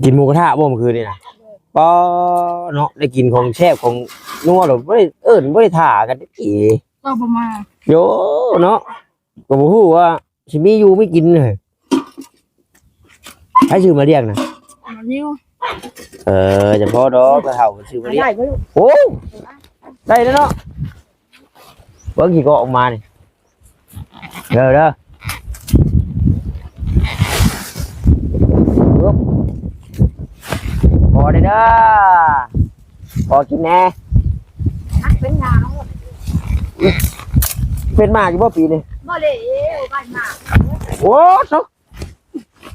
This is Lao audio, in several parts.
ກິນໝູກະທະບໍ່ມື້ຄືນນີ້ນະ? ໂດຍ ປ້າເນາະ ໄດ້ກິນຂອງແຊບຂອງນົວແລ້ວບໍ່ໄດ້ເອີ້ນ ບໍ່ໄດ້ຖ້າກັນເດ. ກໍບໍ່ມາ ໂຢເນາະ ກໍບໍ່ຮູ້ວ່າຊິມີຢູ່ມີກິນ. ໃຜຊື້ມາລ້ຽງນະ? ໜໍ່ນິວ. ເອີ ຈະພໍດອກ ເຖົ້າຊື້ມາລ້ຽງ. ໄດ້ບໍ່ລູກ? ໂອ້ ໄດ້ແລ້ວເນາະ. ເບິ່ງຂີ້ເກາະອອກມານີ້ ເດີ ເດີ ພໍເດີ ພໍກິນແດ່. ເປັນຫຍັງ? ເປັນໝາກຢູ່ບໍ່ປີນີ້? ບໍ່ເລີຍ ບ້ານໝາກ. ໂອ້ໂຕ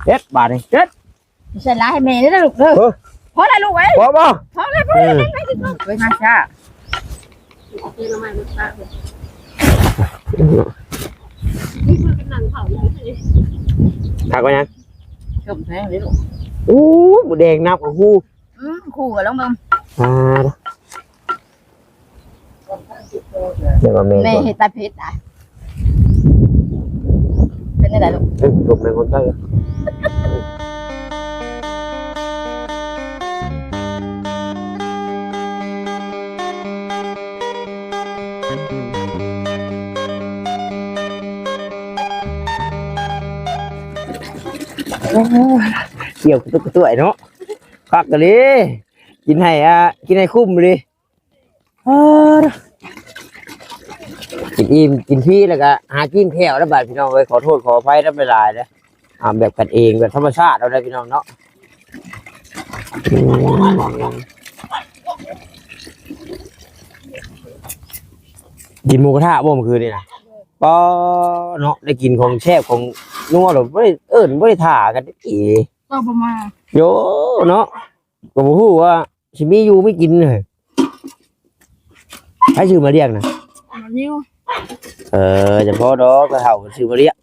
ເຮັດບາດນີ້ ເຮັດ. ໃສ່ຫຼາຍໃຫ້ແມ່ເດີລູກເດີ. ເອີ ພໍແລ້ວລູກເອີຍ. ພໍບໍ່? ພໍແລ້ວ ພໍແລ້ວ. ເອີ ໄປມາຊະ ເອົາໜໍ່ໄມ້ມາຊະ. ຜັກວ່າຫຍັງ? ຕົ້ມແຊງເດ້ລູກ. ໂອ້ ໝູແດງນັບ ໂອ້ໂຫ. ອືມ ຄູ່ກັນລອງເບິ່ງ. ອ່າ ດຽວວ່າແມ່ນ ແມ່ເຮັດປາເຜັດອະ. ເປັນຈັ່ງໃດລູກ? ເອີ ລູກແມ່ນຄົນໄທ. ໂອ້ຍ ກ່ຽວກະຕຸກກະຕ່ວຍເນາະ ຄັກອີ່ຫຼີ. ກິນໃຫ້ ອ່າ ກິນໃຫ້ຄຸ້ມອີ່ຫຼີ. ເອີ ກິນອີ່ມກິນພີແລ້ວກະຫາກິນແຂ້ວແລ້ວບາດ ພີ່ນ້ອງເອີຍ. ຂໍໂທດຂໍອະໄພນຳຫຼາຍໆເດີ. ອ່າ ແບບກັນເອງ ແບບທຳມະຊາດເຮົາເດີພີ່ນ້ອງເນາະ. ອືມ ກິນໝູກະທະບໍ່ມື້ຄືນນີ້ນະ? ປ້າເນາະ ໄດ້ກິນຂອງແຊບຂອງນົວແລ້ວບໍ່ໄດ້ເອີ້ນ ບໍ່ໄດ້ຖ້າກັນເດ. ກໍບໍ່ມາ ໂຢເນາະ. ກໍບໍ່ຮູ້ວ່າຊິມີຢູ່ມີກິນ. ໃຜຊື້ມາລ້ຽງນະ? ໜໍ່ນິວ. ເອີ ຈະພໍດອກ ເຖົ້າຊື້ມາລ້ຽງ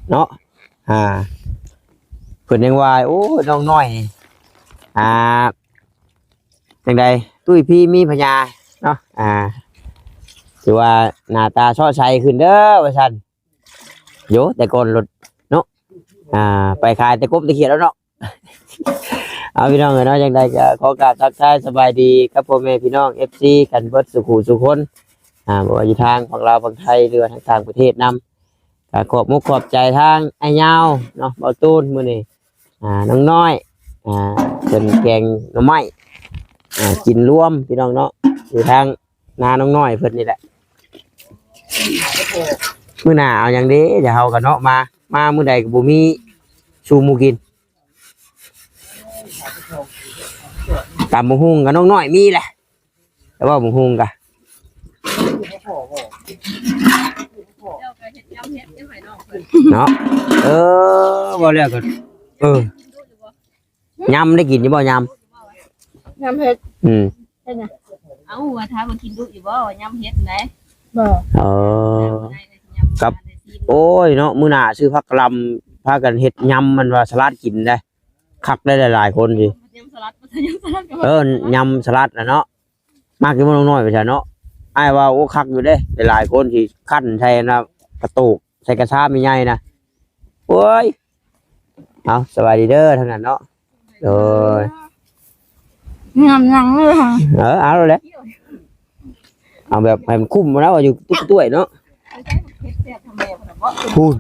ເນາະ. ອ່າ ເພິ່ນຍັງວ່າ ໂອ້ຍ ນ້ອງນ້ອຍ ອ່າ ຈັ່ງໃດ ຕຸ້ຍພີມີພະຍາເນາະ. ອ່າ ຖືວ່າໜ້າຕາຊອດໃສຂຶ້ນເດີວ່າຊັ້ນ. ໂຢ ແຕ່ກ່ອນລົດເນາະ ອ່າ ໄປຂາຍແຕ່ກົບແຕ່ຂຽດແລ້ວເນາະ. ເອົາ ພີ່ນ້ອງເອີຍເນາະ ຈັ່ງໃດກໍຂໍກາບທັກທາຍສະບາຍດີກັບພໍ່ແມ່ພີ່ນ້ອງ ເອັຟຊີ ກັນເບິດສູ່ຜູ້ສູ່ຄົນ ອ່າ ບໍ່ວ່າຢູ່ທາງຝັ່ງລາວຝັ່ງໄທ ຫຼືວ່າທາງຕ່າງປະເທດນຳ. ກໍຂອບມຸກຂອບໃຈທາງອ້າຍຍາວເນາະ ເບົາຕູນ ມື້ນີ້ ອ່າ ນ້ອງນ້ອຍ ອ່າ ເພິ່ນແກງໜໍ່ໄມ້ ອ່າ ກິນລວມ ພີ່ນ້ອງເນາະ ຢູ່ທາງ ນານ້ອງນ້ອຍເພິ່ນນີ້ແຫຼະ. ມື້ໜ້າເອົາຫຍັງເດ ດຽວເຮົາກໍເນາະ ມາ ມາມື້ໃດກໍບໍ່ມີສູ່ໝູ່ກິນ. ຕຳບັກຫຸ່ງກໍນ້ອງນ້ອຍມີແຫຼະ ແຕ່ວ່າບັກຫຸ່ງກໍ ເນາະ. ເອີ ເວົ້າແລ້ວກໍ ເອີ ຍຳໄດ້ກິນຢູ່ບໍ່? ຍຳ ຍຳເຫັດ. ອືມ ເຮັດຫຍັງ? ເອົ້າ ວ່າຖາມວ່າກິນດຸຢູ່ບໍ່? ວ່າຍຳເຫັດໃດ. ບໍ່. ເອີ ກັບ ໂອ້ຍເນາະ ມື້ໜ້າຊື້ຜັກກະຫຼ່ຳ ພາກັນເຮັດຍຳ ມັນວ່າສະຫຼັດກິນໄດ໋. ຄັກໄດ໋ ຫຼາຍໆຄົນຊິ ຍຳສະຫຼັດ ຍຳສະຫຼັດ ເອີ ຍຳສະຫຼັດນະເນາະ. ມັກຢູ່ບໍ່ນ້ອງນ້ອຍ ໄປຊະເນາະ. ອ້າຍວ່າ ໂອ້ ຄັກຢູ່ເດ້ ຫຼາຍໆຄົນຊິຄັ້ນໃສ່ນະ ກະໂຕກ ໃສ່ກະຊາມໃຫຍ່ໆນະ. ໂອ້ຍ ເອົາ ສະບາຍດີເດີທາງນັ້ນເນາະ. ໂດຍ ຍຳຍັງເລີຍ. ເອີ ເອົາແຫຼະ ເອົາແບບໃຫ້ມັນຄຸ້ມນະ ວ່າຢູ່ຕຸ້ກຕວຍເນາະ. ພຸ້ນ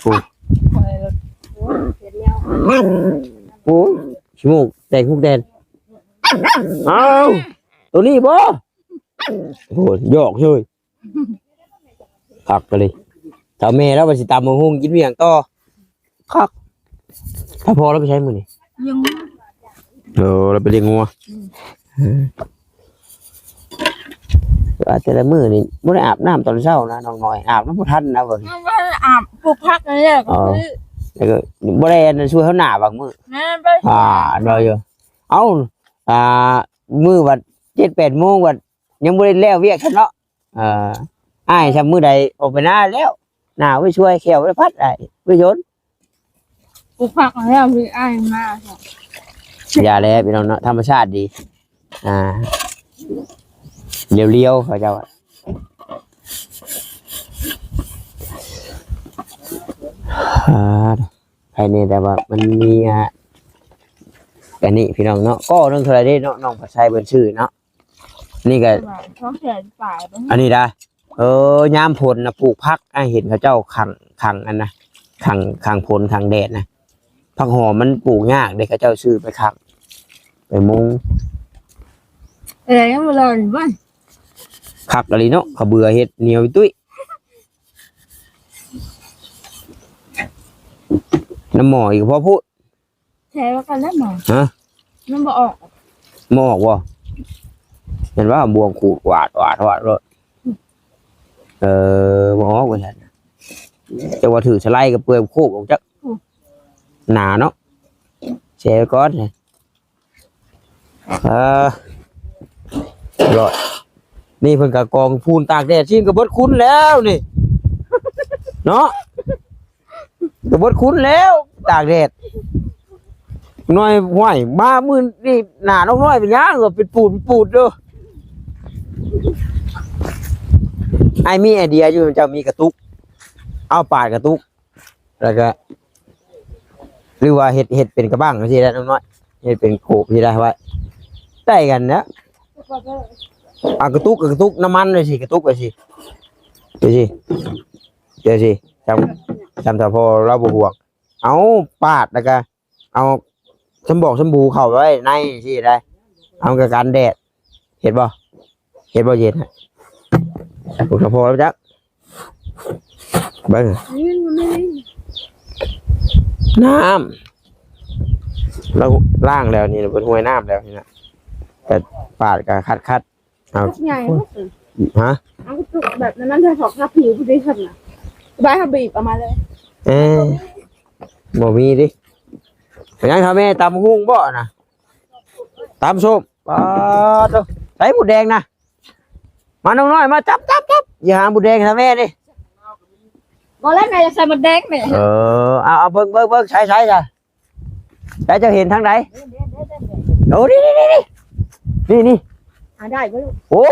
ພຸ້ນ ໂອ້ຍ ຂີ້ມູກແຕກຮຸກແດນ. ເອົ້າ ໂຕນີ້ບໍ່? ໂອ້ຍ ຢອກເຊີຍ. ຄັກອີ່ຫຼີ. ເຖົ້າແມ່ລາວວ່າຊິຕຳບັກຫຸ່ງກິນຫວຽງຕໍ່. ຄັກ. ຖ້າພໍ່ລາວໄປໃສມື້ນີ້? ລ້ຽງງົວ. ເອີ ລາວໄປລ້ຽງງົວ. ອືມ ວ່າແຕ່ລະມື້ນີ້ບໍ່ໄດ້ອາບນ້ຳຕອນເຊົ້ານະ ນ້ອງນ້ອຍ ອາບນ້ຳບໍ່ທັນນະ. ບໍ່ໄດ້ອາບ ປູກຜັກນີ້ແຫຼະ. ອໍ ແລ້ວກໍບໍ່ໄດ້ອັນຊ່ວຍເຮົາໜ້າບາງມື້. ແມ່ນ ໄປ ອ່າ ເນາະຢູ່. ເອົ້າ ອ່າ ມື້ວັດເຈັດແປດໂມງ ວັດຍັງບໍ່ໄດ້ແລ້ວວຽກຊັ້ນເນາະ. ເອີ ອ້າຍຊ່ຳມື້ໃດອອກໄປນາແລ້ວ ໜາວໄປຊ່ວຍແຂ້ວໄປພັດ ອ້າຍໄປຍົນ ປູກຜັກແລ້ວ ມີອ້າຍມາ. ຢ່າແລະພີ່ນ້ອງເນາະ ທຳມະຊາດດີ. ອ່າ ລຽວໆ ເຂົາເຈົ້າ ອ່າ ໃຄແນ່ ແຕ່ວ່າມັນມີ ອ່າ ອັນນີ້ພີ່ນ້ອງເນາະ ກໍໜຶ່ງເທົ່າໃດເດ້ເນາະ ນ້ອງປາໄຊເພິ່ນຊື້ເນາະ. ນີ້ກໍສອງແສນປາຍ ອັນນີ້ນະ. ເອີ ຍາມຝົນນະປູກຜັກ ອ້າຍເຫັນເຂົາເຈົ້າຂັງ ຂັງອັນນະ ຂັງ ຂັງຝົນຂັງແດດນະ. ຜັກຫອມມັນປູກຍາກເດ້ ເຂົາເຈົ້າຊື້ໄປຂັງ ໄປມຸງ. ເອີ ຍັງບໍ່ລອດບໍ່? ຄັກອີ່ຫຼີເນາະ ເຂົາເບືອເຮັດໜຽວຕຸ້ຍ. ນ້ຳໝໍ້ອີກກໍພໍໂພດ. ແຊ່ໄວ້ກ່ອນແລ້ວໝໍ້. ຮະ? ມັນບໍ່ອອກ. ບໍ່ອອກບໍ່? ເຫັນວ່າບວງຂູດຫວາດ ຫວາດ ຫວາດໂລດ. ເອີ ບໍ່ອອກວ່າຊັ້ນ. ແຕ່ວ່າຖືກສະໄລກໍເປືອຍໂຄກອອກຈັກ. ອືມ ໜາເນາະ. ແຊ່ໄວ້ກ່ອນ. ອ່າ ລອດ ນີ້ເພິ່ນກໍກອງປູນຕາກແດດຊີ້ນກໍເບິດຄຸນແລ້ວນີ້ ເນາະ ກໍເບິດຄຸນແລ້ວ ຕາກແດດ. ນ້ອຍ ຫ້ວຍ ມາມື້ນີ້ໜ້ານ້ອງນ້ອຍເປັນຫຍັງ ກໍເປັນປູດເປັນປູດເດີ. ອ້າຍມີໄອເດຍຢູ່ ເຈົ້າມີກະຕຸກ ເອົາປາດກະຕຸກ ແລ້ວກະ ຫຼືວ່າເຮັດ ເຮັດເປັນກະບັງຈັ່ງຊີ້ໄດ້ນ້ອງນ້ອຍ ເຮັດເປັນໂຂບຊີ້ໄດ້ໄວ້ ໄດ້ກັນນະ. ເອົາກະຕຸກ ກະຕຸກນ້ຳມັນໄວ້ຊີ້ ກະຕຸກໄວ້ຊີ້ ຈັ່ງຊີ້ ຈັ່ງຊີ້ ຈຳ ຈຳຖ້າພໍລາວບໍ່ຫ່ວງ ເອົາປາດ ແລ້ວກະເອົາສຳບອກສຳບູເຂົ້າໄວ້ໃນຊີ້ໄດ້ ເອົາກະກັນແດດ. ເຮັດບໍ່? ເຮັດບໍ່ເຢັນ? ໂອ້ ສະເພາະແລ້ວຈັກ ເບິ່ງ ນ້ຳ ລາວລ້າງແລ້ວນີ້ ເພິ່ນຫ້ວຍນ້ຳແລ້ວນີ້ນະ ກະປາດກະຂັດໆ ເອົາ ໃຫຍ່ ຮະ? ເອົາກະຕຸກແບບນັ້ນ ມັນຈະຖອກທາຜິວຜູ້ໃດຊັ້ນນະ ບາຍເຮົາບີບເອົາມາເລີຍ. ເອີ ບໍ່ມີຕິ. ເປັນຫຍັງເຖົ້າແມ່ ຕຳຫຸ່ງບໍ່ນະ? ຕຳສົ້ມ ປາດໂທ້ ໃສ່ໝົດແດງນະ ມານ້ອງນ້ອຍ ມາຈັບ ຈັບ ຈັບ ຢ່າຫາໝົດແດງໃຫ້ແມ່ນີ້ ບໍ່ແລ້ວແມ່ຢາກໃສ່ໝົດແດງແມ່. ເອີ ເອົາ ເອົາ ເບິ່ງ ເບິ່ງ ເບິ່ງ ໃສ່ ໃສ່ ໃສ່ ໃສ່ ເຈົ້າເຫັນທາງໃດ? ໂອ້ ນີ້ ນີ້ ນີ້ ນີ້ ນີ້ ອ່າ ໄດ້ບໍ່ລູກ? ໂອ້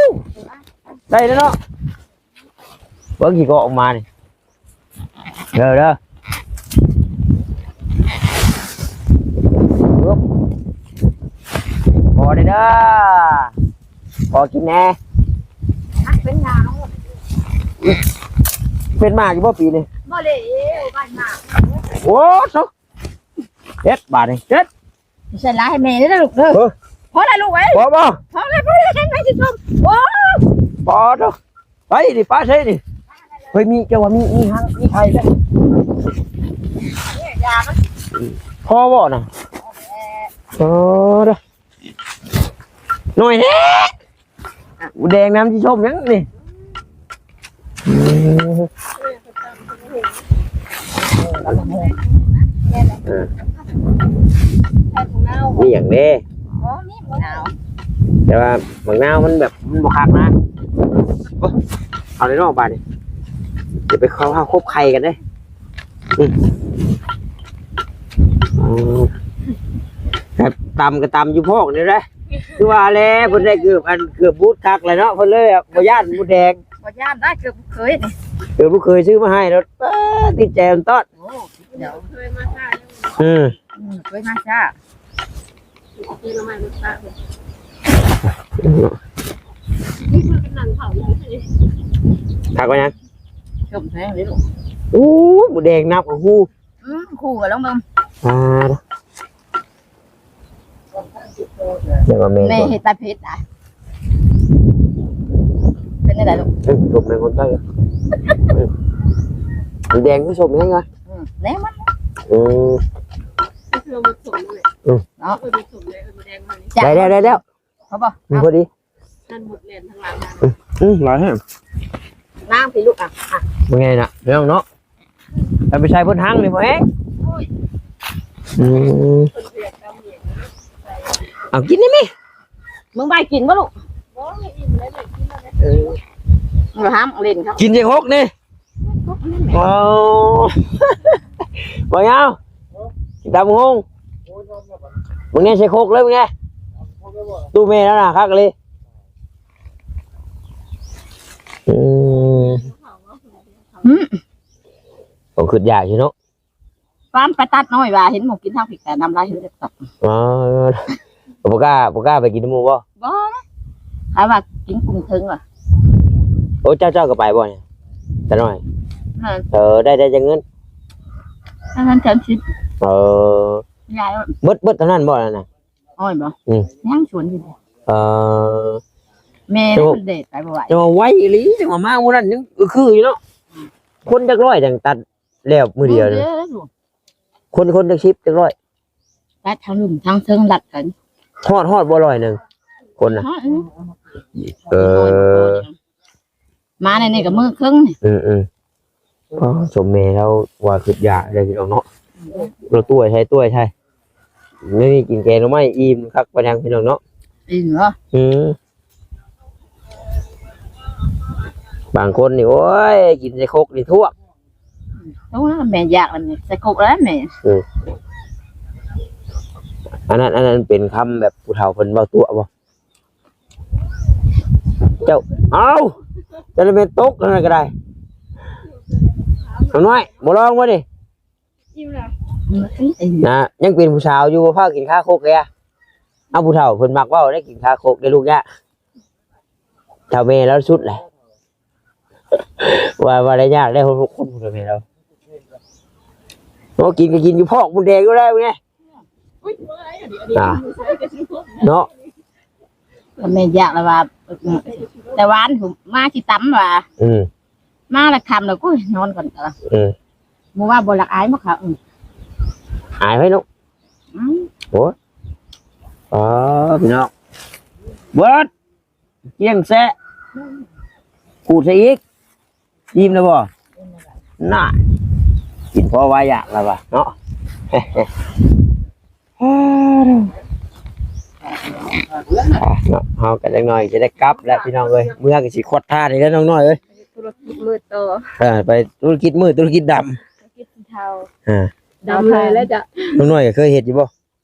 ໄດ້ແລ້ວເນາະ. ເບິ່ງຂີ້ເກາະອອກມານີ້ ເດີ ເດີ ພໍເດີ ພໍກິນແດ່. ເປັນຫຍັງ? ເປັນໝາກຢູ່ບໍ່ປີນີ້? ບໍ່ເດ້ ບ້ານໝາກ. ໂອ້ ໂທ້ ເຈັດບາດນີ້ ເຈັດ. ໃສ່ຫຼາຍໃຫ້ແມ່ເດີລູກເດີ. ເອີ ພໍແລ້ວລູກເອີຍ ພໍບໍ່? ພໍແລ້ວ ພໍແລ້ວ ແມ່ຊິຊົມ. ໂອ້ ພໍເດີ ໄປນີ້ ປາໃສ່ນີ້. ເຮີ້ຍ ມີ ເຈົ້າວ່າມີ ມີຫາງ ມີໄຂ່ເດີ ຢ່າມັນ. ພໍບໍ່ນະ? ພໍເດີ ໜ້ອຍແທ້. ແດງນ້ຳຊິສົ້ມຫຍັງນີ້? ເອີ ມີຫຍັງເດ້? ບໍ່ມີໝາກນາວ ແຕ່ວ່າໝາກນາວມັນແບບ ມັນບໍ່ຄັກນະ. ໂອ້ຍ ເອົາເລີຍເນາະ ບາດນີ້ ດຽວໄປເຂົ້າຫາຄົບໄຂ່ກັນເດ້. ອືມ ອືມ ຕຳກໍຕຳຢູ່ພອກນີ້ແຫຼະ ຄືວ່າແຫຼະ ເພິ່ນໄດ້ເກືອບ ອັນ ເກືອບບູດຄັກແລ້ວເນາະ ເພິ່ນເລີຍບໍ່ຢ້ານມົດແດງ. ບໍ່ຢ້ານໄດ້ ເກືອບບໍ່ເຄີຍນີ້ ເກືອບບໍ່ເຄີຍຊື້ມາໃຫ້ໂລດ. ເອີ ຕິດໃຈມັນຕອດ. ໂອ້ ດຽວ ເຄີຍມາຊ້າ ອືມ ອືມ ເຄີຍມາຊ້າ. ຜັກວ່າຫຍັງ? ສົ້ມແພງເດ້ລູກ. ໂອ້ ໝູແດງນັບ ໂອ້ໂຫ. ອືມ ຄູ່ກັນລອງເບິ່ງ. ອ່າ ດຽວວ່າແມ່ ແມ່ເຮັດປາເຜັດນະ. ເປັນຈັ່ງໃດລູກ? ເອີ ສົ້ມແມ່ນຄົນໄທ. ເອີ ແດງຄືສົ້ມແຮງວະ? ອືມ ແດງມັນ. ເອີ ເອີ ເນາະ ໄດ້ແລ້ວ ໄດ້ແລ້ວ. ພໍບໍ່? ອືມ ພໍດີ. ອືມ ຫຼາຍແຮງ. ລ້າງຊິລູກ ອ່ະ ອ່ະ ເປັນໄງນະ ພີ່ນ້ອງເນາະ? ເອົາໄປໃສ່ບົນຮັງນີ້ບໍ່ແຮງ. ໂອ້ຍ ອືມ ເອົາກິນໄດ້ໄໝ? ມຶງໄປກິນບໍ່ລູກ? ບໍ່ ອີ່ມແລ້ວ ກິນແລ້ວ. ເອີ ມາຫ້າມຫຼິ້ນເຂົາ ກິນຈັກຫົກນີ້. ໂອ້ ບໍ່ເອົາ ກິນຕຳບັກຫຸ່ງ. ມຶງນີ້ໃສ່ຄົກເລີຍ ມຶງນີ້ ຕູ້ແມ່ແລ້ວນະ ຄັກອີ່ຫຼີ. ອືມ ຫືມ ກໍຄິດຢາກຢູ່ເນາະ. ປານໄປຕັດນ້ອຍວ່າ ເຫັນໝູ່ກິນທາງພິກ ແຕ່ນ້ຳລາຍເຫັນຈັກຕັດ. ອໍ ບໍ່ກ້າ ບໍ່ກ້າໄປກິນນຳໝູ່ບໍ່? ບໍ່ນະ ໃຜວ່າກິນກຸ້ງເທິງວ່າ. ໂອ້ ເຈົ້າ ເຈົ້າກໍໄປບໍ່ນີ້ຕານ້ອຍ? ເອີ ໄດ້ ໄດ້ຈັກເງິນ? ປະມານສາມສິບ. ເອີ ເບິດ ເບິດເທົ່ານັ້ນບໍ່ນັ້ນນະ? ອ້ອຍບໍ່? ອືມ ຍັງສວນຢູ່. ເອີ ແມ່ ແຕ່ວ່າ ເດດໄປບໍ່ໄຫວ ແຕ່ວ່າໄວອີ່ຫຼີ ຈັ່ງວ່າມາມື້ນັ້ນຍັງຄືຢູ່ເນາະ. ອືມ ຄົນຈັກຮ້ອຍຈັ່ງຕັດແລ້ວມື້ດຽວນີ້? ຄົນ ຄົນຈັກສິບຈັກຮ້ອຍ? ຕັດທາງລຸ່ມທາງເທິງລັດກັນ. ຮອດ ຮອດບໍ່ຮ້ອຍໜຶ່ງຄົນນະ? ຮອດ. ເອີ ມາໃນນີ້ກໍມື້ເຄິ່ງນີ້. ອືມໆ ອໍ ສົມແມ່ລາວວ່າຄິດຢາກເດ້ພີ່ນ້ອງເນາະ. ລາວຕົວໃສ່ ຕົວໃສ່ ນີ້ກິນແກງໜໍ່ໄມ້ອີ່ມຄັກປານຫຍັງພີ່ນ້ອງເນາະ. ອີ່ມເນາະ. ອືມ ບາງຄົນນີ້ ໂອ້ຍ ກິນໃສ່ຄົກນີ້ຖ້ວມ. ໂອ້ຍ ແມ່ຢາກແລ້ວນີ້ ໃສ່ຄົກແລ້ວແມ່. ອືມ ອັນນັ້ນ ອັນນັ້ນເປັນຄຳແບບຜູ້ເຖົ້າເພິ່ນເວົ້າຕົວະບໍ່? ເຈົ້າ ເອົ້າ ເຈົ້າລະແມ່ນຕົກອັນນັ້ນກໍໄດ້. ນ້ອງນ້ອຍ ບໍ່ລອງບໍ່ນີ້? ອີ່ມແລ້ວ ນະ ຍັງເປັນຜູ້ສາວຢູ່ ບໍ່ພາກິນຄາຄົກເດ. ເອົາ ຜູ້ເຖົ້າເພິ່ນມັກເວົ້າໄດ້ ກິນຄາຄົກເດ້ລູກຍະ. ເຖົ້າແມ່ລາວສຸດແຫຼະ ວ່າ ວ່າໄດ້ຍາກໄດ້ຄົນຜູ້ເຖົ້າແມ່ລາວ. ໂອ້ ກິນກໍກິນຢູ່ພອກມົນແດງຢູ່ແລ້ວນີ້. ອ່າ ເນາະ ແມ່ຢາກລະວ່າ ແຕ່ວານມາຊິຕຳວ່າ. ອືມ ມາລະຄ່ຳລະ ໂອ້ຍ ນອນກ່ອນ. ເອີ ອືມ ໝູ່ວ່າບໍ່ລັກອາຍບໍ່ເຂົາ. ອືມ ອາຍໄປເນາະ. ອືມ ໂອ້ຍ ອໍ ພີ່ນ້ອງ ເບິດ ກ້ຽງແຊະ ຂູດໃສ່ອີກ. ອີ່ມແລ້ວບໍ່? ນ່າ ກິນພໍວ່າຢາກແລ້ວວ່າເນາະ. ເນາະ ເຮົາກໍຈັກໜ້ອຍຊິໄດ້ກັບແລ້ວພີ່ນ້ອງເອີຍ. ເມືອກໍຊິຄວດທານອີກແລ້ວນ້ອງນ້ອຍເອີຍ. ທຸລະກິດມືດຕໍ່. ເອີ ໄປທຸລະກິດມືດ ທຸລະກິດດຳ ທຸລະກິດສີເທົາ. ອ່າ ດຳເລີຍແລ້ວຈ້ະ. ນ້ອງນ້ອຍກໍເຄີຍເຮັດຢູ່ບໍ່?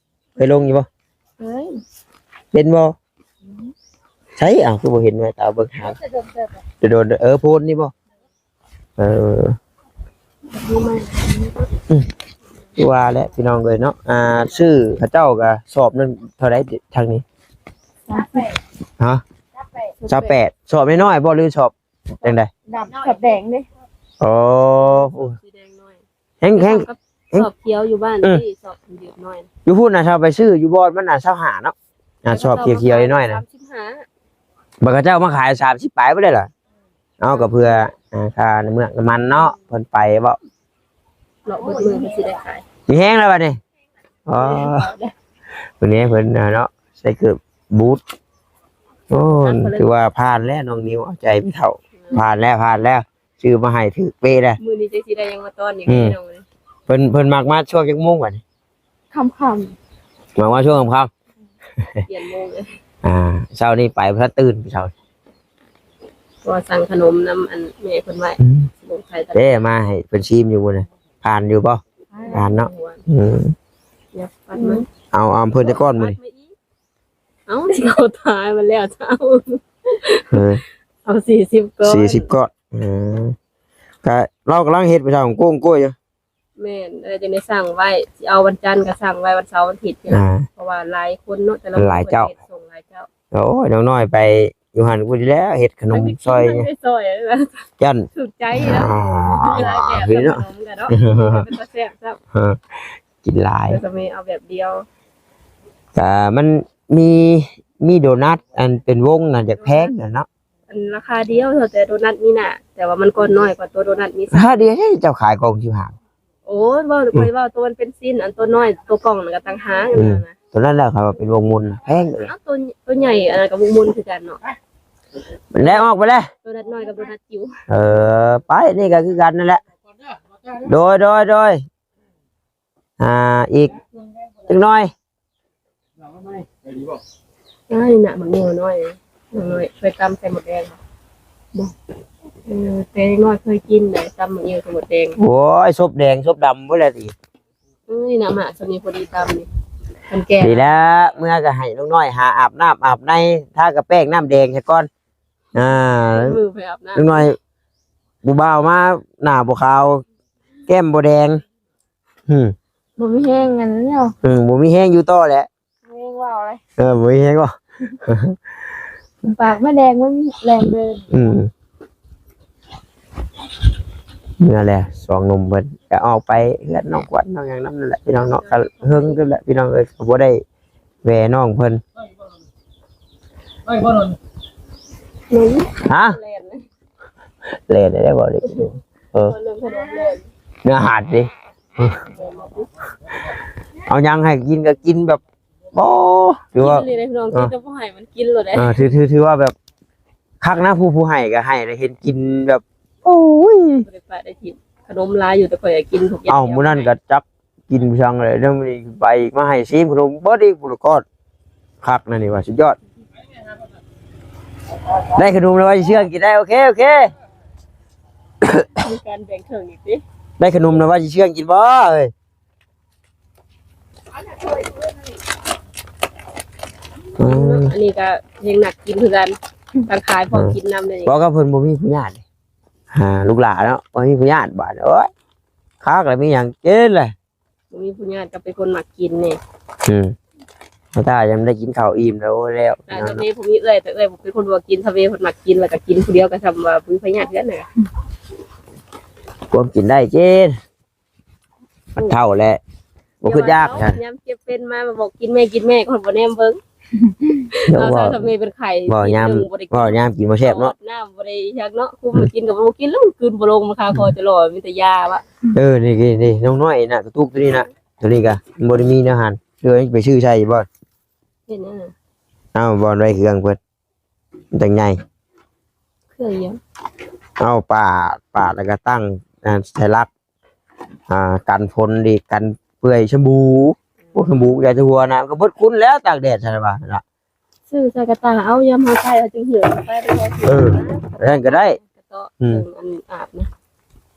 ເຄີຍລົງຢູ່ບໍ່? ເຄີຍ. ເຫັນບໍ່? ໃສ? ອ້າວ ຄືບໍ່ເຫັນ ແວ່ຕາເບິ່ງຫາ ແຕ່ດົນເຕີບແລ້ວ ແຕ່ດົນ. ເອີ ໂພນນີ້ບໍ່? ເອີ ອືມ ຄືວ່າແຫຼະພີ່ນ້ອງເອີຍເນາະ. ອ່າ ຊື້ເຂົາເຈົ້າກໍສອບນັ້ນເທົ່າໃດທາງນີ້? ຊາວແປດ. ຮະ? ຊາວແປດ. ຊາວແປດ ຊອບນ້ອຍໆບໍ່ ຫຼືຊອບຈັ່ງໃດ? ດຳ ຊອບແດງເດ້. ອໍ ໂອ້ ສີແດງໜ້ອຍ. ແຮງ ແຮງ ຊອບຂຽວຢູ່ບ້ານ. ອືມ ນີ້ຊອບເຫຍືອດໜ້ອຍ. ຢູ່ພຸ້ນນະ ເຮົາໄປຊື້ຢູ່ບ່ອນມັນນະ ຊາວຫ້າເນາະ. ອ່າ ຊອບຂຽວໆນ້ອຍໆນະ ສາມສິບຫ້າ. ບັດເຂົາເຈົ້າມາຂາຍສາມສິບປາຍພຸ້ນແຫຼະ. ເອົາ ກໍເພື່ອ ອ່າ ຄ່ານ້ຳເມືອກນ້ຳມັນເນາະ. ເພິ່ນໄປເວົ້າ ເລາະເບິດມື້ເພິ່ນຊິໄດ້ຂາຍ. ມີແຮງແລ້ວບັດນີ້. ອໍ ມື້ນີ້ເພິ່ນເນາະ ໃສ່ເກີບບູດ. ໂອ້ ຖືວ່າຜ່ານແລ້ວ ນ້ອງນິວເອົາໃຈໄປເຖົ້າ. ອືມ ຜ່ານແລ້ວ ຜ່ານແລ້ວ. ຊື້ມາໃຫ້ຖືກເປະເດ້. ມື້ນີ້ຈັກຊິໄດ້ຫຍັງມາຕ້ອນອີກ. ອືມ ພີ່ນ້ອງເອີຍ. ເພິ່ນ ເພິ່ນມັກມາຊ່ວງຈັກໂມງບັດນີ້? ຄ່ຳໆ. ມັກມາຊ່ວງຄ່ຳໆ. ປ່ຽນໂມງເລີຍ. ອ່າ ເຊົ້ານີ້ໄປບໍ່ທັນຕື່ນເຊົ້າ. ເພາະວ່າສັ່ງຂະໜົມນຳອັນແມ່ເພິ່ນໄວ້. ອືມ ເດ້ ມາໃຫ້ເພິ່ນຊີມຢູ່ມື້ນະ. ຜ່ານຢູ່ບໍ່? ຜ່ານ. ຜ່ານເນາະ. ອືມ ເອົາ ເອົາເພິ່ນຈະກ່ອນມື້ນີ້. ເອົ້າ ຊິເຂົ້າທ້າຍມັນແລ້ວເຈົ້າ. ເອີ ເອົາສີ່ສິບກ້ອນ ສີ່ສິບກ້ອນ. ເອີ ກະລາວກຳລັງເຮັດໄປທາງໂກງໂກຍຢູ່. ແມ່ນ ເອີ ຈັ່ງໄດ້ສັ່ງໄວ້ ຊິເອົາວັນຈັນກໍສັ່ງໄວ້ ວັນເສົາ ວັນອາທິດນີ້. ອ່າ ເພາະວ່າຫຼາຍຄົນເນາະ ແຕ່ລະຄົນ ຫຼາຍເຈົ້າ ເຮັດສົ່ງຫຼາຍເຈົ້າ. ໂອ້ຍ ນ້ອງນ້ອຍໄປຢູ່ຫັ້ນພຸ້ນແລ້ວ ເຮັດຂະໜົມຊ່ອຍ ໄປຊ່ອຍ ຢ້ານຖືກໃຈເນາະ. ອ່າ ເນາະ ເປັນຕາແຊບຊ້ຳ. ເອີ ກິນຫຼາຍ ແຕ່ສະເມເອົາແບບດຽວ. ກະມັນມີ ມີໂດນັດອັນເປັນວົງນະ ຢາກແພງນະເນາະ. ອັນລາຄາດຽວ ແຕ່ໂດນັດມີໜ້າ ແຕ່ວ່າມັນກ້ອນນ້ອຍກວ່າໂຕໂດນັດມີ. ລາຄາດຽວເດ້ ເຈົ້າຂາຍກ່ອງສິບຫ້າ. ໂອ້ຍ ເວົ້າ ອືມ ຂ້ອຍເວົ້າໂຕມັນເປັນຊິ້ນ ອັນໂຕນ້ອຍ ໂຕກ່ອງນັ້ນກໍຕ່າງຫາກ. ອືມ ອັນນັ້ນນະ ໂຕນັ້ນແຫຼະ ເຂົາວ່າເປັນວົງມົນນະ ແພງເລີຍ. ເອົ້າ ໂຕ ໂຕໃຫຍ່ອັນນັ້ນກໍວົງມົນຄືກັນເນາະ. ແລ້ວອອກໄປແລ້ວ ໂດນັດນ້ອຍກັບໂດນັດຈິ๋ວ. ເອີ ໄປ ນີ້ກໍຄືກັນນັ້ນແຫຼະ. ໂດຍ ໂດຍ ໂດຍ. ອ່າ ອີກຈັກໜ້ອຍ. ອ້າຍ ນີ້ນະ ໝາກເຫຍົ້ວນ້ອຍ ນ້ອຍ ເຄີຍຕຳໃສ່ໝົດແດງບໍ່? ບໍ່. ເອີ ແຕ່ເດັກນ້ອຍເຄີຍກິນໄດ໋ ຕຳໝາກເຫຍົ້ວໃສ່ໝົດແດງ. ໂອ້ຍ ສົບແດງສົບດຳພຸ້ນແຫຼະຕິ. ເອີຍ ນີ້ນະ ໝາກສ່ຳນີ້ພໍດີຕຳນີ້ ມັນແກ່. ດີແລ້ວ ເມື່ອກໍໃຫ້ນ້ອງນ້ອຍຫາອາບນ້ຳອາບໃນ ທາກະແປ້ງນ້ຳແດງຊະກ່ອນ. ອ່າ ມື້ໄປອາບນ້ຳ ນ້ອງນ້ອຍ ຜູ້ບ່າວມາໜ້າບໍ່ຂາວ ແກ້ມບໍ່ແດງ. ຫື ບໍ່ມີແຮງອັນນັ້ນເນາະ. ອືມ ບໍ່ມີແຮງຢູ່ຕໍ່ແຫຼະ. ແຮງ ເວົ້າເລີຍ ເອີ ບໍ່ມີແຮງເວົ້າ ປາກມາແດງ ມັນແດງເດີ ອືມ ນັ້ນແຫຼະ ສອງໜຸ່ມເພິ່ນກະອອກໄປເຮືອນນ້ອງຂວັນນ້ອງຫຍັງນຳນັ້ນແຫຼະ ພີ່ນ້ອງເນາະ ກະເຮິງເຕີບແຫຼະ ພີ່ນ້ອງເອີຍ ກະບໍ່ໄດ້ແວ່ນ້ອງເພິ່ນ ໄດ້ບໍ່ນອນ ໄດ້ບໍ່ນອນ ຮະ ແລ່ນ ແລ່ນໄດ້ບໍ່ເດັກ ເອີ ເລື່ອງຂະໜົມແລ່ນ ເນື້ອຫາດເດ້ ເອົາຫຍັງໃຫ້ກິນກະກິນແບບ ບໍ່ ຖືວ່າ ກິນອີ່ຫຼີເດ້ ນ້ອງ ເອີ ກິນກະບໍ່ໃຫ້ມັນກິນໂລດເດ້ ເອີ ຖື ຖື ຖືວ່າແບບຄັກນະ ຜູ້ ຜູ້ໃຫ້ກະໃຫ້ ແລ້ວເຫັນກິນແບບ ໂອ້ຍ ບໍ່ໄດ້ປະໄດ້ຖິ້ມ ຂະໜົມຫຼາຍຢູ່ ແຕ່ຂ້ອຍກະກິນທຸກຢ່າງ ເອົ້າ ມື້ນັ້ນກະຈັກກິນຈັ່ງໃດ ແລ້ວມື້ນີ້ໄປມາໃຫ້ຊີມຂະໜົມເບິດອີກ ພຸ້ນລະກອດ ຄັກນະນີ້ວ່າ ສຸດຍອດ ໄດ້ຂະໜົມແລ້ວວ່າຊິເຊື່ອງກິນໄດ້ ໂອເຄ ໂອເຄ ມີການແບ່ງເຄິ່ງອີກຕິ ໄດ້ຂະໜົມແລ້ວວ່າຊິເຊື່ອງກິນບໍ່ເອີຍ? ອືມ ອັນນີ້ກະແຮງນັກກິນຄືກັນ ທັງຂາຍພ້ອມກິນນຳເດ້ ເວົ້າກັບເພິ່ນບໍ່ມີພະຍາດ ຫາລູກຫຼານເນາະ ບໍ່ມີພະຍາດບາດ ໂອ້ຍ ຄັກແລ້ວ ມີຫຍັງກິນແຫຼະ ບໍ່ມີພະຍາດກະເປັນຄົນມັກກິນແດ່ ອືມ ຖ້າຍັງໄດ້ກິນເຂົ້າອີ່ມແລ້ວ ໂອ້ຍ ແລ້ວ ແຕ່ເມຜູ້ມີເອື້ອຍ ແຕ່ເອື້ອຍເປັນຄົນບໍ່ກິນ ຖ້າເມເພິ່ນມັກກິນ ແລ້ວກະກິນຜູ້ດຽວ ກະຊ່ຳວ່າບໍ່ມີພະຍາດຄືກັນນະ ຄວາມກິນໄດ້ກິນ ມັນເຖົ້າແລ້ວ ບໍ່ຄືຢາກ ຍາມເຈັບເປັນມາບອກກິນແມ່ ກິນແມ່ ຄົນບໍ່ແນມເບິ່ງ ເອົາ ເວົ້າ ຖ້າເມເປັນໄຂ້ ເວົ້າຍາມ ກິນບໍ່ໄດ້ກິນ ເວົ້າຍາມກິນບໍ່ແຊບເນາະ ນ້ຳບໍ່ໄດ້ຫຍັງເນາະ ຄຸມ ອືມ ກິນກະບໍ່ກິນ ແລ້ວຄືນບໍ່ລົງ ມັນຄາຄໍຈະຫຼໍ່ ມີແຕ່ຢາວະ ເອີ ນີ້ ນີ້ ນ້ອງນ້ອຍນະ ກະຕຸກໂຕນີ້ນະ ໂຕນີ້ກະບໍ່ໄດ້ມີແນວຫັ້ນ ຫຼືວ່າໄປຊື້ໃສ່ບໍ່ ເຮັດຫຍັງ ເອົາ ບ່ອນໄວ້ເຄື່ອງເພິ່ນ ມັນຈັ່ງໃຫຍ່ ເຄື່ອງຫຍັງ ເອົາປາດ ປາດແລ້ວກະຕັ້ງ ອ່າ ໃສ່ຫຼັກ ອ່າ ກັນຝົນອີກ ກັນເປື່ອຍ ສະບູ ໂອ້ ສະບູຢາສະຫົວນະ ມັນກະເບິດຄຸນແລ້ວ ຕາກແດດຊັ້ນວ່ານະ ຊື້ໃສ່ກະຕ່າ ເອົາຍາມເຮົາໃຊ້ ເຮົາຈຶ່ງເຫີນໃຊ້ໄດ້ ເອີ ນັ້ນກະໄດ້ ອືມ ອັນອາບນະ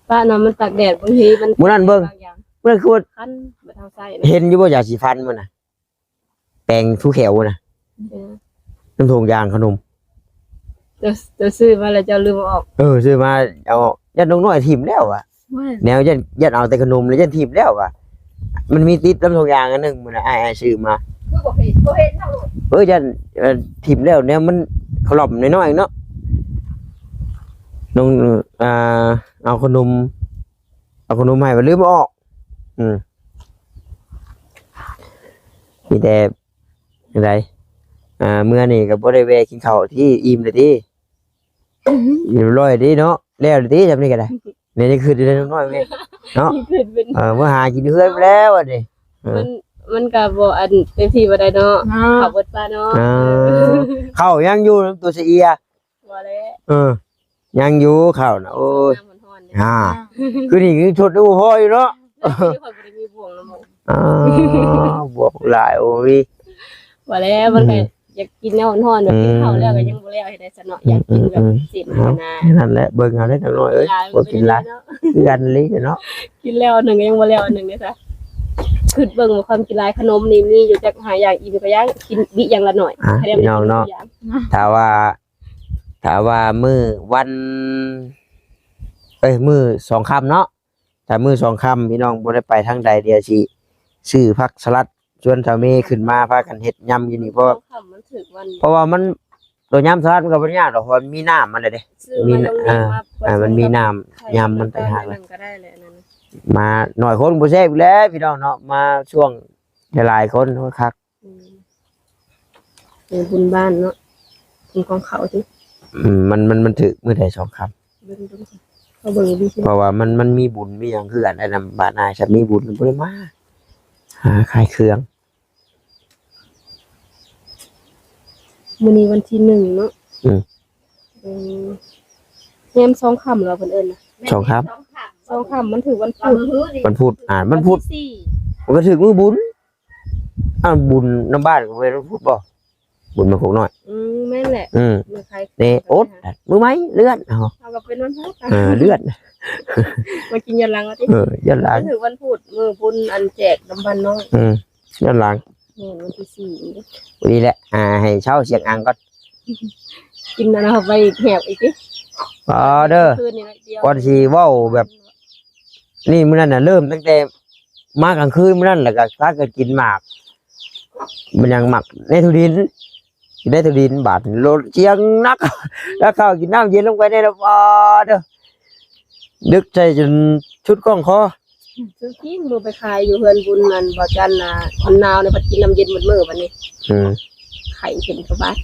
ປະນຳມັນຕາກແດດ ບາງທີມັນ ມື້ນັ້ນເບິ່ງ ບາງຢ່າງ ມື້ນັ້ນຄືວ່າ ຄັນ ບາດເຮົາໃຊ້ນະ ເຫັນຢູ່ບໍ່ ຢາສີຟັນມື້ນະ ແປງທູແຂວນະ ເອີ ນຳຖົງຢາງຂະໜົມ ເຈົ້າ ເຈົ້າຊື້ມາແລ້ວເຈົ້າລືມເອົາອອກ ເອີ ຊື້ມາເອົາອອກ ຢ້ານນ້ອງນ້ອຍຖິ້ມແລ້ວວ່າ ແນວຢ້ານ ຢ້ານເອົາແຕ່ຂະໜົມແລ້ວຢ້ານຖິ້ມແລ້ວວ່າ ມັນມີຕິດນຳຖົງຢາງອັນໜຶ່ງມື້ນະ ອ້າຍ ອ້າຍຊື້ມາ ຄືບໍ່ເຫັນ ບໍ່ເຫັນເນາະ ເອີ ຢ້ານ ເອີ ຖິ້ມແລ້ວ ແນວມັນຂະຫຼອມນ້ອຍໆເນາະ ນ້ອງ ອ່າ ເອົາຂະໜົມ ເອົາຂະໜົມໃຫ້ວ່າລືມເອົາອອກ ອືມ ມີແຕ່ ຈັ່ງໃດ ອ່າ ເມື່ອນີ້ກະບໍ່ໄດ້ແວ່ກິນເຂົ້າຕິ ອີ່ມແລ້ວຕິ ອືຮຶ ຮຽບຮ້ອຍຕິເນາະ ແລ້ວແລ້ວຕິ ຊ່ຳນີ້ກະໄດ້ ແມ່ນຄືຢູ່ໃນນ້ອຍແມ່ເນາະ ເອີ ມາຫາກິນຢູ່ເຮືອນແລ້ວອັນນີ້ ເອີ ມັນ ມັນກະບໍ່ອັນເຕັມທີ່ບໍ່ໄດ້ເນາະ ເຂົ້າເບິດປາເນາະ ເອີ ເຂົ້າຍັງຢູ່ນຳໂຕສະເອຍ ບໍ່ແລ້ວ ເອີ ຍັງຢູ່ເຂົ້ານະ ໂອ້ຍ ນ້ຳຮ້ອນໆ ອ່າ ຄືນີ້ຄືທົດຢູ່ພໍຢູ່ເນາະ ເອີ ຂ້ອຍບໍ່ໄດ້ມີບ່ວງນຳ ອ່າ ບ່ວງຫຼາຍ ໂອ້ຍ ບໍ່ແລ້ວ ມັນກະ ອືມ ຢາກກິນແນວຮ້ອນໆ ແບບ ອືມ ກິນເຂົ້າແລ້ວກະຍັງບໍ່ແລ້ວ ເຮັດໄດ້ຊັ້ນເນາະ ອືມ ຢາກກິນແບບ ອືມ ຊີ້ນຫັ້ນນະ ນັ້ນແຫຼະ ເບິ່ງເອົາເດີນ້ອງນ້ອຍເອີຍ ບໍ່ກິນຫຼາຍ ຄືກັນເລີຍເນາະ ກິນແລ້ວອັນໜຶ່ງກະຍັງບໍ່ແລ້ວອັນໜຶ່ງເດ້ຊະ ຄຶດເບິ່ງວ່າຄວາມກິນຫຼາຍຂະໜົມນີ້ມີຢູ່ຈັກຫ້າຢ່າງ ອີ່ມກະຢ່າງ ກິນບິຢ່າງລະໜ້ອຍ ອ່າ ພີ່ນ້ອງເນາະ ຖ້າວ່າ ຖ້າວ່າມື້ວັນ ເອີຍ ມື້ສອງຄ່ຳເນາະ ຖ້າມື້ສອງຄ່ຳພີ່ນ້ອງບໍ່ໄດ້ໄປທາງໃດ ດຽວຊິຊື້ຜັກສະຫຼັດ ຊວນສາວເມຂຶ້ນມາພາກັນເຮັດຍຳຢູ່ນີ້ ເພາະວ່າ ສອງຄ່ຳມັນຖືກວັນ ເພາະວ່າມັນ ໂຕຍຳສະຫຼັດມັນກະບໍ່ໄດ້ຍາກດອກ ເພາະວ່າມັນມີນ້ຳມັນແຫຼະເດ້ ມີ ອ່າ ມັນມີນ້ຳຍຳມັນຕ່າງຫາກ ມາໜ້ອຍຄົນບໍ່ແຊບອີກແລ້ວພີ່ນ້ອງເນາະ ມາຊ່ວງຫຼາຍໆຄົນຄັກ ອືມ ເປັນບຸນບ້ານເນາະ ບຸນກອງເຂົ້າຕິ ອືມ ມັນ ມັນ ມັນຖືກມື້ໃດສອງຄ່ຳ ເບິ່ງເບິ່ງ ເຮົາເບິ່ງຢູ່ ເພາະວ່າມັນ ມັນມີບຸນມີຫຍັງຄືກັນ ອັນນັ້ນບ້ານອ້າຍຊະມີບຸນບໍ່ໄດ້ມາ ຫາຂາຍເຄື່ອງ ມື້ນີ້ວັນທີໜຶ່ງເນາະ ອືມ ເອີ ແຮມສອງຄ່ຳເນາະ ເພິ່ນເອີ້ນນະ ສອງຄ່ຳ ສອງຄ່ຳ ມັນຖືກວັນພຸດ ວັນພຸດ ອ່າ ວັນພຸດ ວັນທີສີ່ ມັນກະຖືກມື້ບຸນ ອ້າວ ບຸນນຳບ້ານກະເປັນວັນພຸດບໍ່ ບຸນມາຄົກນ້ອຍ ອືມ ແມ່ນແຫຼະ ອືມ ເນ ອົດ ມື້ໃໝ່ເລື່ອນ ເຮົາກະເປັນວັນພຸດ ເອີ ເລື່ອນ ມາກິນຍ້ອນຫຼັງວ່າຕິ ເອີ ຍ້ອນຫຼັງ ມັນຖືກວັນພຸດ ມື້ບຸນອັນແຈກນຳບ້ານນ້ອຍ ອືມ ຍ້ອນຫຼັງ ແມ່ນ ວັນທີສີ່ ພໍດີແຫຼະ ອ່າ ໃຫ້ເຊົາສຽງອັງກ່ອນ ກິນອັນນັ້ນເຂົ້າໄປອີກ ແຫບອີກຕິ ອໍ ເດີ ຄືນນີ້ໜ້ອຍດຽວ ກ່ອນຊິເວົ້າແບບ ນີ້ມື້ນັ້ນນະ ເລີ່ມຕັ້ງແຕ່ມາກາງຄືນມື້ນັ້ນ ແລ້ວກະພາກັນກິນໝາກ ມັນຍັງມັກໃນທຸດິນ ຢູ່ໃນທຸດິນ ບາດໂລດສຽງໜັກ ແລ້ວເຂົ້າກິນນ້ຳເຢັນລົງໄປແດ່ລະ ປາດເດີ ດຶກໃສ່ຈົນສຸດກ້ອງຄໍ. ຊື້ກິນ ບໍ່ໄປຂາຍຢູ່ເຮືອນບຸນນັ້ນ ບໍ່ຈັນນະ ມັນໜາວນະ ພັດກິນນ້ຳເຢັນໝົດມື້ບັດນີ້ ອືມ ໄຂ້ຂຶ້ນກະບາດ.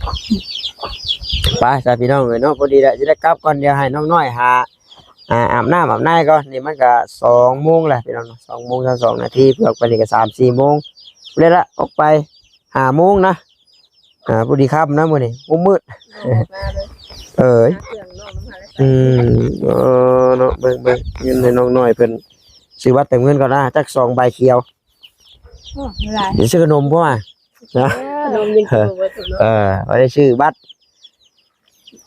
ໄປຊະພີ່ນ້ອງເອີຍເນາະ ພໍດີລະ ຊິໄດ້ກັບກ່ອນ ດຽວໃຫ້ນ້ອງນ້ອຍຫາ ອ່າ ອາບນ້ຳອາບໃນກ່ອນ. ນີ້ມັນກະສອງໂມງແລ້ວພີ່ນ້ອງເນາະ ສອງໂມງຊາວສອງນາທີ ເພື່ອໄປນີ້ກະສາມສີ່ໂມງພຸ້ນແຫຼະ ອອກໄປຫ້າໂມງນະ. ອ່າ ພໍດີຄ່ຳນະມື້ນີ້ ໂອ້ ມືດ ເອີຍ ອືມ ເອີເນາະ ເບິ່ງໆ ເງິນໃຫ້ນ້ອງນ້ອຍເພິ່ນ ຊື້ບັດເຕີມເງິນກ່ອນນະ ຈັກສອງໃບຂຽວ. ໂອ້ ຫຼາຍ ຊິຊື້ຂະໜົມບໍ່ຫວາ ນະ ເອີ ຂະໜົມຍັງກິນບໍ່ເບິດເນາະ ເອີ ບໍ່ໄດ້ຊື້ບັດ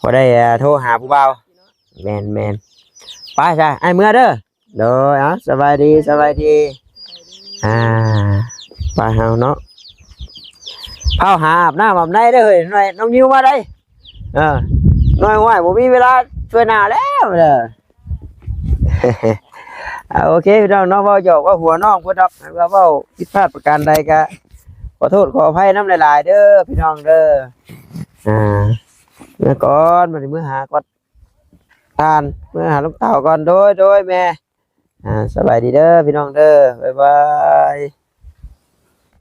ບໍ່ໄດ້ ອ່າ ໂທຫາຜູ້ບ່າວ. ແມ່ນໆ ໄປຊະ ອ້າຍເມືອເດີ. ໂດຍ ເອົາ ສະບາຍດີ ສະບາຍດີ ອ່າ ໄປເຮົາເນາະ ພາຫາອາບນ້ຳອາບໃນເດີເຮີ້ຍ ນ້ອງນິວມາໄດ໋. ເອີ ນ້ອຍ ໂອ້ຍ ບໍ່ມີເວລາຊ່ວຍໜ້າແລ້ວເດີ. ອ່າ ໂອເຄພີ່ນ້ອງເນາະ ເວົ້າຫຍອກເວົ້າຫົວນ້ອງເພິ່ນດອກ ຖ້າວ່າເວົ້າຜິດພາດປະການໃດກະຂໍໂທດຂໍອະໄພນຳຫຼາຍໆເດີພີ່ນ້ອງເດີ. ອ່າ ເມືອກ່ອນ ບັດນີ້ເມືອຫາກ່ອນ ທ່ານ ເມືອຫາລຸງເຕົ່າກ່ອນ. ໂດຍ ໂດຍແມ່ ອ່າ ສະບາຍດີເດີພີ່ນ້ອງເດີ ບາຍບາຍ.